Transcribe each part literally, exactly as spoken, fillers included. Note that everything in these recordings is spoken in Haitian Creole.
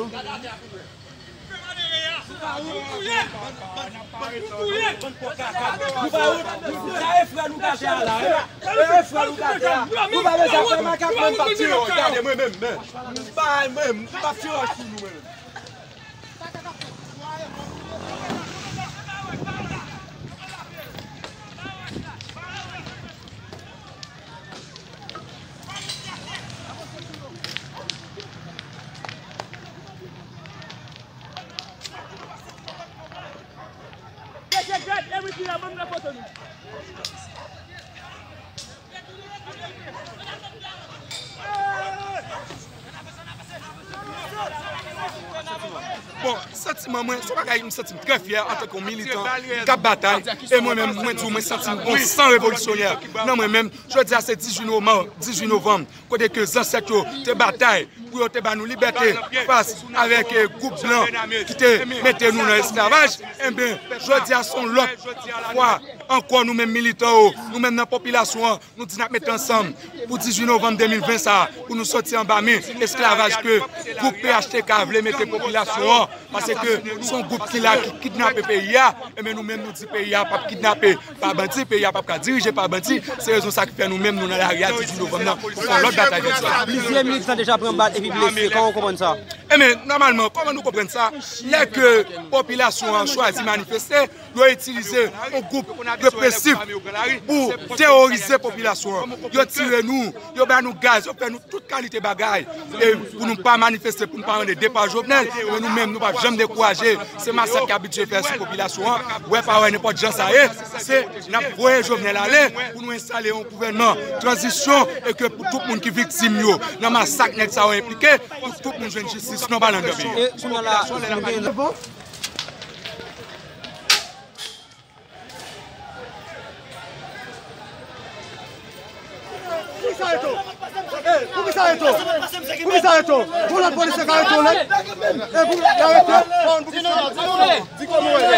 Nou pa wont, nou pa wont. Sa e frè nou gate a la, e, e frè nou gate a. Nou pa bezwen fè makak, mwen m p ap tire w. Gade, mwen menm, men. M pa, mwen, m p ap tire w sou nou, mwen menm. Bon, santiman mwen, se yon bagay m santi m trè fyè antanke yon militan k ap batay. E mwen menm, mwen di w, mwen santi m gon san revolisyonè nan mwen menm. Jodi a se dizuit novanm, dizuit novanm, kote ke zansèt yo te batay pou yo te ba nou libète fas avèk, eh, gwoup blan ki te mete nou nan esklavaj. Enben, jodi a se yon lòt fwa ankò nou menm militan yo, nou menm nan popilasyon an, nou di n ap mete ansanm pou dizuit novanm de mil ven sa a, pou nou soti anba men esklavaj ke gwoup P H T K vle mete popilasyon an, paske se yon gwoup ki la ki kidnape peyi a, enben nou menm nou di peyi a p ap kidnape pa bandi, peyi a p ap ka dirije pa bandi. Se rezon sa ki fè nou menm nou nan lari a dizuit novanm nan, pou fè yon lòt batay jodi a. Plizyè militan deja pran bal epi blese. Kòman w konprann sa? Enben, nòmalman, kòman nou konprann sa? Lè ke popilasyon an chwazi manifeste, yo itilize yon gwoup represif pou teworize popilasyon an. Yo tire nou, yo ba nou gaz, yo fè nou tout kalite bagay. E pou nou pa manifeste, pou nou pa mande depa Jovenel, men nou menm, nou p ap janm dekouraje. Se masak y abitye fè sou popilasyon an. Wè pa wè nenpòt jan sa ye, se n ap voye Jovenel ale pou nou enstale yon gouvènman tranzisyon e ke pou tout moun ki viktim yo nan masak nèg sa yo enplike, pou tout moun jwenn jistis nòmal anndan peyi. E kounye a la, nou gen Poukisa arete w? Ey, poukisa arete w? Poukisa arete w? Pou lòt polisye ka arete w nèt? Ey, pou y arete w? Pou kisa? Di kòman w rele?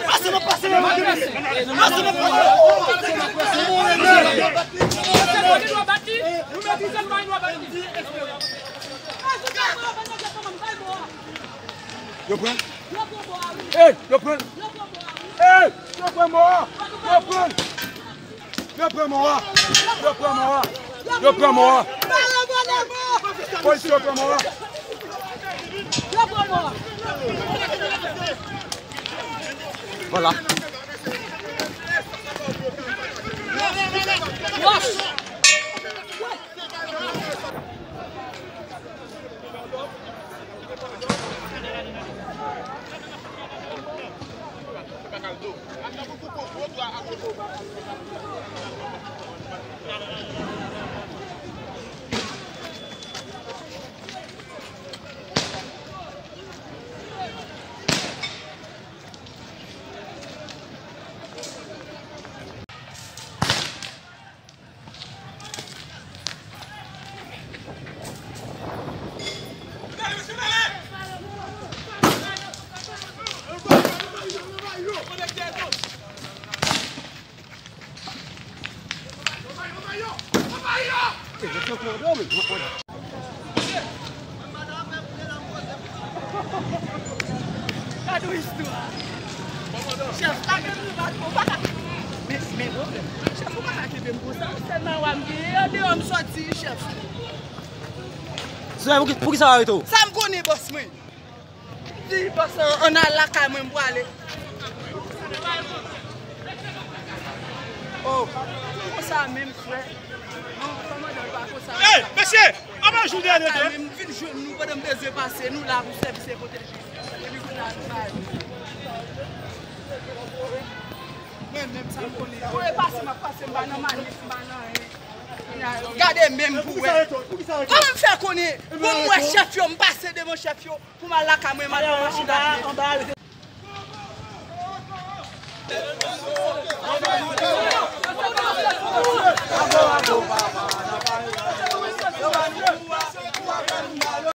Pase mwen, pase mwen, pase mwen. Pase mwen, pase mwen. Yo pran. Ey, yo pran. Ey, yo pran mò a. Yo pran. Yo pran mò a. Yo pran mò a. Yo pran mò a. Polisye yo pran mò a. Vwala. Gade yon istwa. Chèf, lage m nan bato, ou pa ka. Men, men, chèf, ou pa ka kenbe m konsa. Se nan wa m genyen, andeyò m soti, chèf. Sè, pou ki, pou ki sa yo arete w? Sa m konnen, bòs mwen. Di bòs lan, ann al lakay mwen, m prale. Oh, konsa menm, frè. Non, kòmandan, pa konsa. Ey, mesye, apa jou dènye tan? Lakay mwen, m vin jwenn nou pandan m bezwen pase, nou la pou sèvis e pwoteje. Epi kounye a nou bay. Mwen menm sa m konnen. Voye pase, m ap pase, m pa nan manif, m pa nan anyen. Gade menm pou wè. Kòman m fè konnen? Bon, m wè chèf yo, m pase devan chèf yo. Pou m al lakay mwen, m al pran machin ap vini.